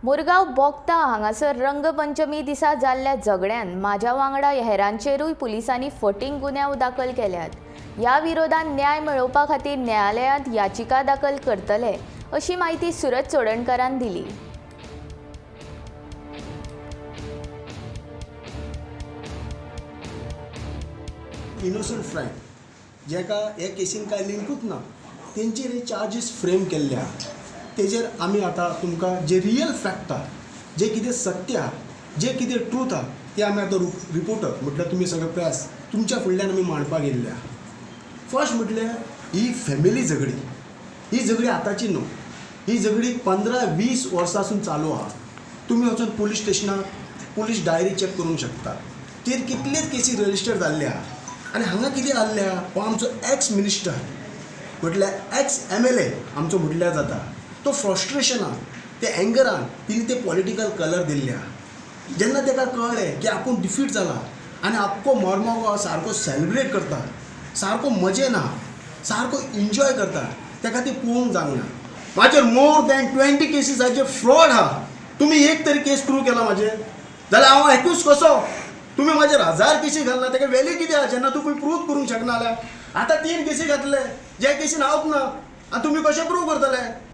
मुरगांव बोगता हांगासर रंगपंचमी दिसा जाल्ल्या झगड्यान म्हाज्या वांगडा हेरांचेरूय पुलिसांनी फटींग गुन्यांव दाखल केल्यात. ह्या विरोधात न्याय मेळोवपा खातीर न्यायालयांत याचिका दाखल करतले, अशी माहिती सुरज चोडणकारान दिली. इनोसंट फ्रेंड, जेका हे केसीन कांय लिंकूच ना, तेंचेर हे चार्जीस फ्रेम केल्ले आहा. तेजेर आमी आतां तुमकां जे रियल फॅक्ट आहा, जे कितें सत्य आहा, जे कितें ट्रूथ आहा, ते आमी आतां रिपोर्टर म्हटल्यार तुमी सगळे प्रेस, तुमच्या फुडल्यान आमी मांडपाक येयल्ले आहा. फर्स्ट म्हटल्यार ही फॅमिली झगडी. ही झगडी आतांची न्हू, ही झगडी 15-20 वर्सां चालू आहा. तुमी वचून पुलीस स्टेशनार पुलीस डायरी चॅक करूंक शकता. तेर कितलेच केसी रजिस्टर जाल्ले आहा. आनी हांगा कितें जाल्लें आहा, हो आमचो एक्स मिनिस्टर, म्हटल्यार एक्स एमएलए आमचो म्हटल्यार जाता, तो फ्रस्ट्रेशनान, ते एंगरान तिणी ते पॉलिटिकल कलर दिल्ले आहा. जेन्ना ताका कळ्ळें की आपूण डिफीट जाला आनी आख्खो मरमोगांव सारको सेलिब्रेट करता, सारको मजेन आहा, सारको इन्जॉय करता, ताका ती पळोवंक जावंक ना. म्हाजेर मोर दॅन 20 केसीसाचेर फ्रॉड आहा. तुमी एक तरी केस प्रूव केला म्हाजेर जाल्यार हांव एक्यूज कसो? तुमी म्हाजेर हजार केसी घालना, ताका वेल्यू कितें आहा जेन्ना तुमी प्रूव करूंक शकना जाल्यार? आतां तीन केसी घातले, ज्या केसीन हांवच ना, आनी तुमी कशें प्रूव करतले?